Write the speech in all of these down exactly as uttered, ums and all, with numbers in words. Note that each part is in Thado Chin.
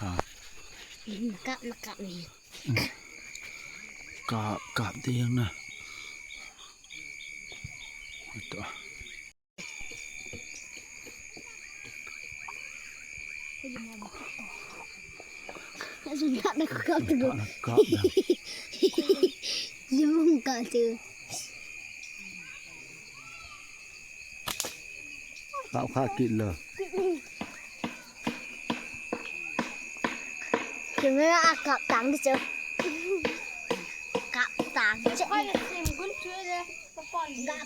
Ah. Nakap, nakap ni. Kap, kap ding na. Ito. Nakap, nakap tu. Nakap na. Yung kap tu. Kap, kap kit lo. Camera a kap tang di chu. Kap tang chu. Kap,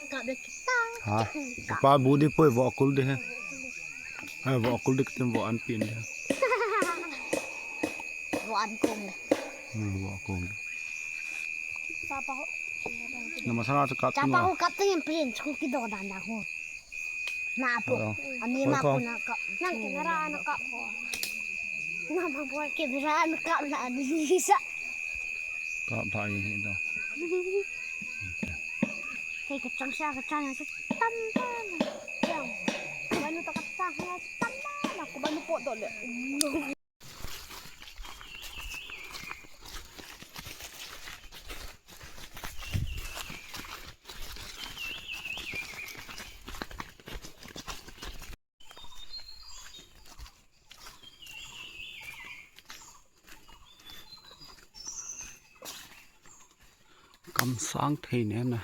kap di tang. Ha. Pa bu di poi vo kul di he. Ha, vo kul di kitim vo an pin di. Vo an kong di. Hmm, vo kong di. Chapa ho. Nama sana sa kap. Chapa ho kap tang in pin chu ki do dan da ho. Na po. Ani ma ko na kap. Nang camera ana kap ho. Na ma po camera ana kap la ni sa. Kap tha ye he do. Hei ka chang sa ka chang sa tam tam. Chang. Ba nu ta ka chang sa tam tam. Ko ba nu po do le. Kam sang thei ne na.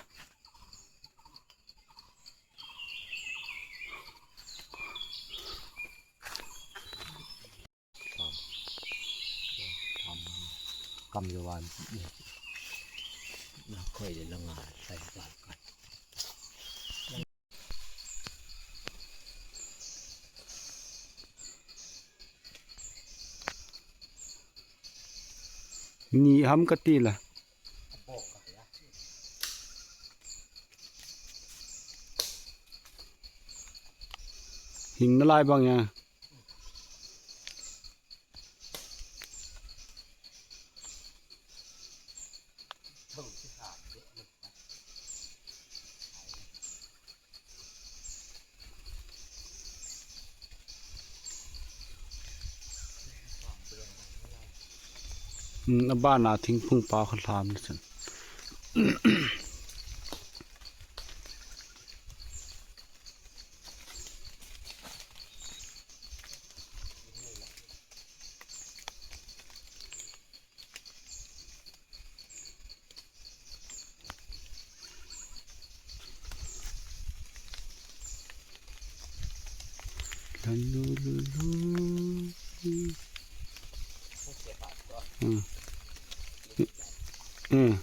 Kam yo wan. Na khoi le la nga sai ba ka. Ni ham ka ti la. Hing na lai bang ya. Hmm, a bana thingphung pa kha hlam ni chun. Lalu, lu, lu. Hmm. Hmm.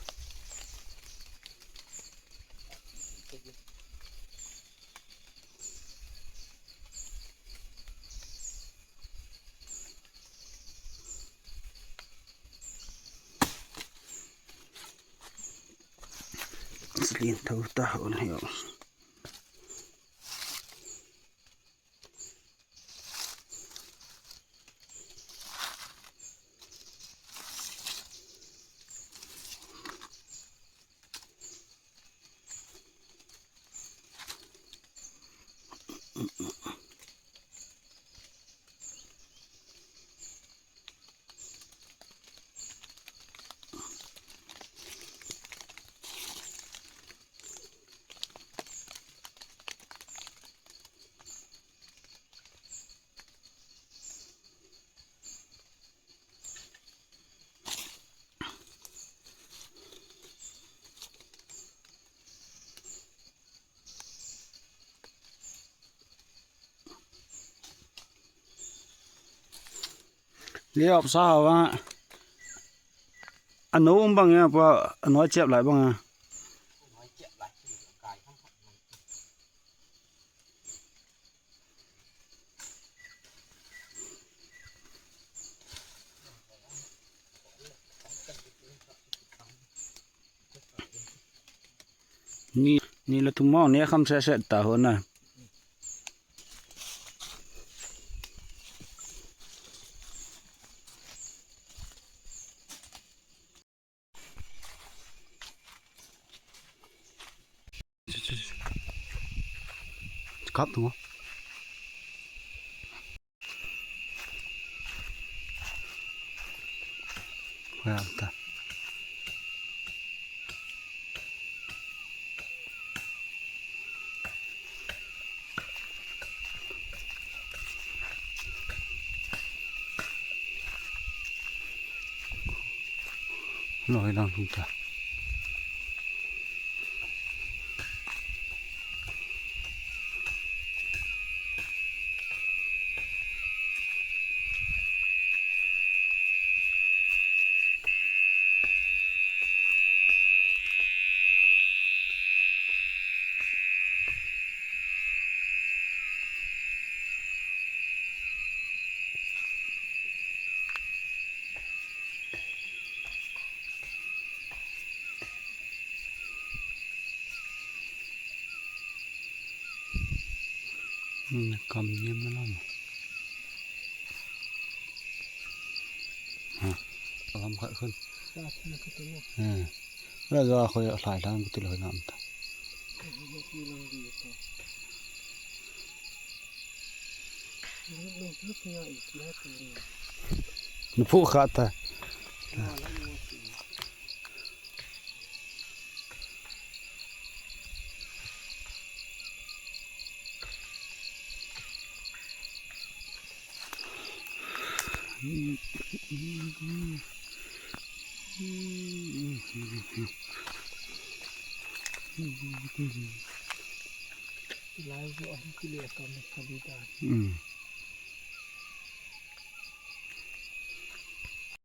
Lien tho ta hon heo. Ni op sa wa. Ano um bang ya pa, ano chep lai bang ya. Ni, ni la thum mo, ni kham se se ta ho na. Kap tu. Khoi am ta. Loi lang hung ta. Hmm, kam niam na lam. Ha. Lam khat khun. Hmm. Ra ja khoi lai lang ti loi lam ta. Na phu kha ta. Lai jo ahi kile ka mi kha di ta. Hmm.